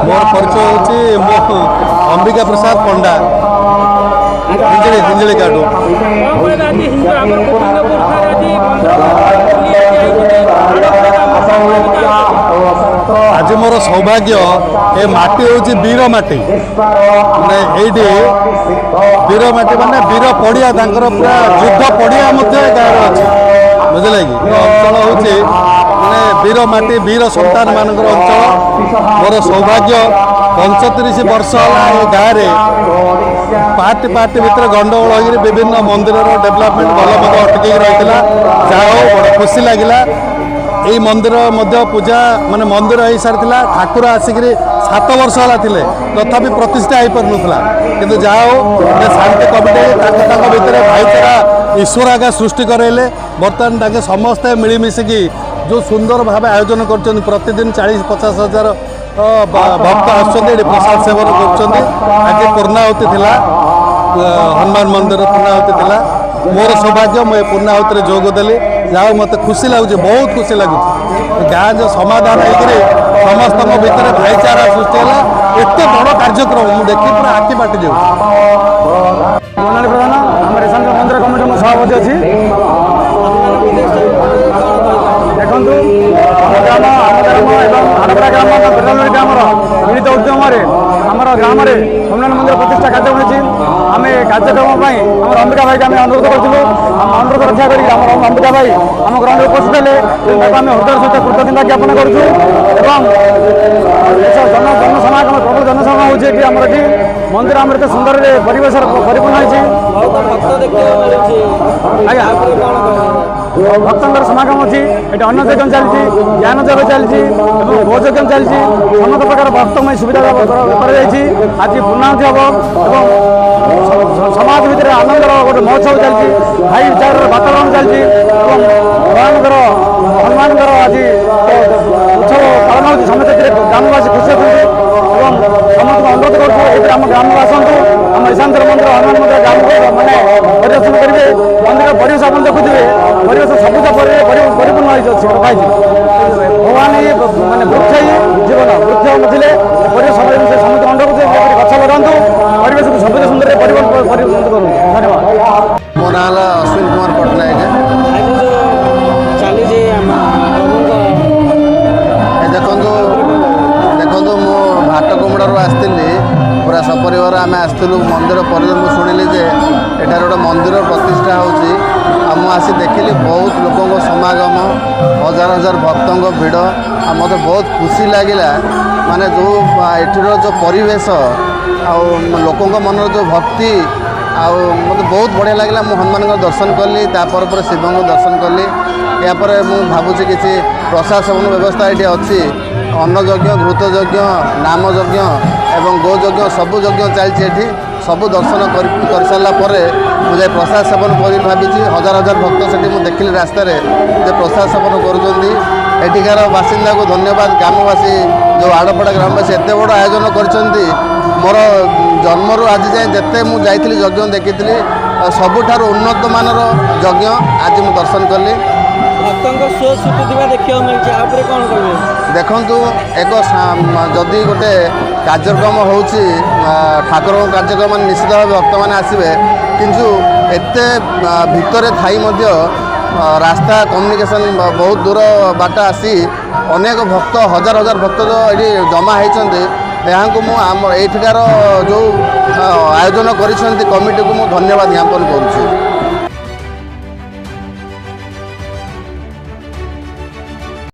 ମୋର ପରିଚୟ ହେଉଛି ମୋ ଅମ୍ବିକା ପ୍ରସାଦ ପଣ୍ଡା, ହିଞ୍ଜିଳି, ହିଞ୍ଜିଳି କାଟୁ। କ'ଣ କହିବେ, ଆଜି ହିନ୍ଦୁ ଆମର ଗୋବିନ୍ଦପୁର ଠାରେ ଆଜି ମନ୍ଦିର ବୁଲି ଆଜି ଆଇଛନ୍ତି, ଆଡ଼ପଡ଼ା ମନ୍ଦିର? ଆଜି ମୋର ସୌଭାଗ୍ୟ, ଏ ମାଟି ହେଉଛି ବୀର ମାଟି। ମାନେ ଏଇଠି ବୀର ମାଟି, ମାନେ ବୀର ପଡ଼ିଆ, ତାଙ୍କର ପୁରା ଯୁଦ୍ଧ ପଡ଼ିଆ ମଧ୍ୟ ଏ ଗାଁରେ ଅଛି, ବୁଝିଲେ କି? ଏ ଅଞ୍ଚଳ ହେଉଛି ମାନେ ବୀର ମାଟି, ବୀର ସନ୍ତାନ ମାନଙ୍କର ଅଞ୍ଚଳ। ମୋର ସୌଭାଗ୍ୟ, 35 ବର୍ଷ ହେଲା ଏ ଗାଁରେ ପାର୍ଟି ପାର୍ଟି ଭିତରେ ଗଣ୍ଡଗୋଳ ହୋଇକରି ବିଭିନ୍ନ ମନ୍ଦିରର ଡେଭଲପମେଣ୍ଟ ଭଲ ମନ୍ଦ ଅଟକିକି ରହିଥିଲା। ଯାହା ହଉ, ବଡ଼ ଖୁସି ଲାଗିଲା। ଏଇ ମନ୍ଦିର ମଧ୍ୟ ପୂଜା, ମାନେ ମନ୍ଦିର ହେଇସାରିଥିଲା, ଠାକୁର ଆସିକିରି 7 ବର୍ଷ ହେଲା ଥିଲେ, ତଥାପି ପ୍ରତିଷ୍ଠା ହେଇପାରୁନଥିଲା। କିନ୍ତୁ ଯାହା ହଉ, ଗୋଟେ ଶାନ୍ତି କମିଟି ତାଙ୍କ ତାଙ୍କ ଭିତରେ ଭାଇଚାରା ଈଶ୍ୱର ଆଜ୍ଞା ସୃଷ୍ଟି କରାଇଲେ। ବର୍ତ୍ତମାନ ତାଙ୍କେ ସମସ୍ତେ ମିଳିମିଶିକି ଯେଉଁ ସୁନ୍ଦର ଭାବେ ଆୟୋଜନ କରୁଛନ୍ତି, ପ୍ରତିଦିନ 40-50 ହଜାର ଭକ୍ତ ଆସୁଛନ୍ତି, ଏଠି ପ୍ରସାଦ ସେବନ କରୁଛନ୍ତି। ଆଜି ପୂର୍ଣ୍ଣାହୁତି ଥିଲା, ହନୁମାନ ମନ୍ଦିର ପୂର୍ଣ୍ଣାହୁତି ଥିଲା। ମୋର ସୌଭାଗ୍ୟ, ମୁଁ ଏ ପୂର୍ଣ୍ଣାହୁତିରେ ଯୋଗ ଦେଲି। ଯାହା ହଉ, ମୋତେ ଖୁସି ଲାଗୁଛି, ବହୁତ ଖୁସି ଲାଗୁଛି। ଗାଁ ଯେଉଁ ସମାଧାନ ହେଇକରି ସମସ୍ତଙ୍କ ଭିତରେ ଭାଇଚାରା ସୃଷ୍ଟି ହେଲା, ଏତେ ବଡ଼ କାର୍ଯ୍ୟକ୍ରମ ମୁଁ ଦେଖି ପୁରା ଆଖି ଫାଟି ଯାଉଛି। ବର୍ଣ୍ଣାଳୀ ପ୍ରଧାନ, ଆମର ଈଶାନ୍ତ ମନ୍ଦିର କମିଟି ମୁଁ ସଭାପତି ଅଛି। ଦେଖନ୍ତୁ, ଆମ ଗ୍ରାମ ଏବଂ ଆଡ଼ପଡ଼ା ଗ୍ରାମ, ବେଲନୁରି ଗ୍ରାମର ମିଳିତ ଉଦ୍ୟମରେ ଆମର ଗ୍ରାମରେ ହନୁମାନ ମନ୍ଦିର ପ୍ରତିଷ୍ଠା କାର୍ଯ୍ୟକ୍ରମ ହେଇଛି। ଆମେ କାର୍ଯ୍ୟକ୍ରମ ପାଇଁ ଆମର ଅମ୍ବିକା ଭାଇକି ଆମେ ଅନୁରୋଧ କରିଥିଲୁ। ଆମ ଅନୁରୋଧ ରକ୍ଷା କରି ଆମର ଅମ୍ବିକା ଭାଇ ଆମ ଗ୍ରାମରେ ଉପସ୍ଥିତ ହେଲେ। ତେଣୁ ତାକୁ ଆମେ ହୃଦୟର ସହିତ କୃତଜ୍ଞତା ଜ୍ଞାପନ କରୁଛୁ। ଏବଂ ଜନ ଜନସମାଗମ, ପ୍ରବଳ ଜନସମାଗମ ହେଉଛି ଏଠି। ଆମର ଏଠି ମନ୍ଦିର ଆମର ଏତେ ସୁନ୍ଦରରେ ପରିବେଶର ପରିପୂର୍ଣ୍ଣ ହେଇଛି। ବହୁତ ଭକ୍ତ ଦେଖିବାକୁ ମିଳୁଛି। ଆଜ୍ଞା। ତାପରେ କ'ଣ କହିବେ? ଭକ୍ତଙ୍କର ସମାଗମ ଅଛି ଏଠି। ଅନ୍ନ ଯଜ୍ଞ ଚାଲିଛି, ଜ୍ଞାନ ଯଜ୍ଞ ଚାଲିଛି ଏବଂ ଗୋ ଯଜ୍ଞ ଚାଲିଛି। ସମସ୍ତ ପ୍ରକାର ଭକ୍ତମୟ ସୁବିଧା କରାଯାଇଛି। ଆଜି ପୂର୍ଣ୍ଣାହୁତି ହେବ ଏବଂ ସମାଜ ଭିତରେ ଆନନ୍ଦର ଗୋଟେ ମହୋତ୍ସବ ଚାଲିଛି, ଭାଇଚାରାର ବାତାବରଣ ଚାଲିଛି ଏବଂ ଭଗବାନଙ୍କର, ହନୁମାନଙ୍କର ଆଜି ଉତ୍ସବ ପାଳନ ହେଉଛି। ସମସ୍ତେ ଏଥିରେ ଗ୍ରାମବାସୀ ଖୁସି ଅଛନ୍ତି ଏବଂ ସମସ୍ତଙ୍କୁ ଅନୁରୋଧ କରୁଛୁ, ଏଥିରେ ଆମ ଗ୍ରାମକୁ ଆସନ୍ତୁ। ଆମ ଈଶାନ୍ତର ମନ୍ଦିର, ହନୁମାନ ମନ୍ଦିର ଗ୍ରାମକୁ ମାନେ ପରିଦର୍ଶନ କରିବେ। ମନ୍ଦିର ପରିବେଶ ଆପଣ ଦେଖୁଥିବେ, ପରିବେଶ ସବୁଜ ପରିପୂର୍ଣ୍ଣ ହେଇଛି, ଅଛି, ରଖାହେଇଛି। ଭଗବାନ ହିଁ, ମାନେ ବୃକ୍ଷ ହିଁ ଜୀବନ। ବୃକ୍ଷ ନଥିଲେ ପରିବେଶ ସମାଜ। ସମସ୍ତେ ଅନୁରୋଧ କରୁଛୁ, ଯେପରି ଗଛ ଲଗାନ୍ତୁ, ପରିବେଶକୁ ସବୁଜ ସୁନ୍ଦରରେ ପରିବର୍ତ୍ତନ କରନ୍ତୁ। ଧନ୍ୟବାଦ। ମୋ ନାଁ ହେଲା ଅଶ୍ୱିନ କୁମାର ପଟ୍ଟନାୟକ। ଆଜି ଯୋଉ ଚାଲିଛି ଆମ ପ୍ରଭୁଙ୍କ ଏ ଦେଖନ୍ତୁ, ଦେଖନ୍ତୁ, ମୁଁ ଭାଟକୁମୁଡ଼ାରୁ ଆସିଥିଲି। ପୁରା ସପରିବାର ଆମେ ଆସିଥିଲୁ ମନ୍ଦିର ପରେ। ମୁଁ ଶୁଣିଲି ଯେ ଏଠାରେ ଗୋଟେ ମନ୍ଦିର ପ୍ରତିଷ୍ଠା ହେଉଛି ଆଉ ମୁଁ ଆସି ଦେଖିଲି ବହୁତ ଲୋକଙ୍କ ସମାଗମ, ହଜାର ହଜାର ଭକ୍ତଙ୍କ ଭିଡ଼। ଆଉ ମୋତେ ବହୁତ ଖୁସି ଲାଗିଲା, ମାନେ ଯେଉଁ ଏଠିର ଯେଉଁ ପରିବେଶ ଆଉ ଲୋକଙ୍କ ମନରେ ଯେଉଁ ଭକ୍ତି, ଆଉ ମୋତେ ବହୁତ ବଢ଼ିଆ ଲାଗିଲା। ମୁଁ ହନୁମାନଙ୍କ ଦର୍ଶନ କଲି, ତାପରେ ପରେ ଶିବଙ୍କୁ ଦର୍ଶନ କଲି। ଏହାପରେ ମୁଁ ଭାବୁଛି କିଛି ପ୍ରସାଦ ସେବନ ବ୍ୟବସ୍ଥା ଏଠି ଅଛି। ଅନ୍ନ ଯଜ୍ଞ, ଘୃତ ଯଜ୍ଞ, ନାମ ଯଜ୍ଞ ଏବଂ ଗୋ ଯଜ୍ଞ, ସବୁ ଯଜ୍ଞ ଚାଲିଛି ଏଠି। ସବୁ ଦର୍ଶନ କରିସାରିଲା ପରେ ମୁଁ ଯାଇ ପ୍ରସାଦ ସେବନ କରିବି ଭାବିଛି। ହଜାର ହଜାର ଭକ୍ତ ସେଠି ମୁଁ ଦେଖିଲି ରାସ୍ତାରେ ଯେ ପ୍ରସାଦ ସେବନ କରୁଛନ୍ତି। ଏଠିକାର ବାସିନ୍ଦାକୁ ଧନ୍ୟବାଦ। ଗ୍ରାମବାସୀ, ଯେଉଁ ଆଡ଼ପଡ଼ା ଗ୍ରାମବାସୀ ଏତେ ବଡ଼ ଆୟୋଜନ କରିଛନ୍ତି, ମୋର ଜନ୍ମରୁ ଆଜି ଯାଏଁ ଯେତେ ମୁଁ ଯାଇଥିଲି ଯଜ୍ଞ ଦେଖିଥିଲି, ଆଉ ସବୁଠାରୁ ଉନ୍ନତମାନର ଯଜ୍ଞ ଆଜି ମୁଁ ଦର୍ଶନ କଲି। ଭକ୍ତଙ୍କ ସୁଅ ଛୁଟୁଥିବା ଦେଖିବାକୁ ମିଳୁଛି। ଆ ଉପରେ କ'ଣ କହିବେ? ଦେଖନ୍ତୁ, ଏକ ଯଦି ଗୋଟେ କାର୍ଯ୍ୟକ୍ରମ ହେଉଛି, ଠାକୁରଙ୍କ କାର୍ଯ୍ୟକ୍ରମ, ନିଶ୍ଚିତ ଭାବେ ଭକ୍ତମାନେ ଆସିବେ। କିନ୍ତୁ ଏତେ ଭିତରେ ଥାଇ ମଧ୍ୟ ରାସ୍ତା କମ୍ୟୁନିକେସନ୍ ବହୁତ ଦୂର ବାଟ ଆସି ଅନେକ ଭକ୍ତ, ହଜାର ହଜାର ଭକ୍ତ ଯେଉଁ ଏଠି ଜମା ହେଇଛନ୍ତି, ଏହାଙ୍କୁ ମୁଁ ଆମ ଏଇଠିକାର ଯେଉଁ ଆୟୋଜନ କରିଛନ୍ତି କମିଟିକୁ ମୁଁ ଧନ୍ୟବାଦ ଜ୍ଞାପନ କରୁଛି।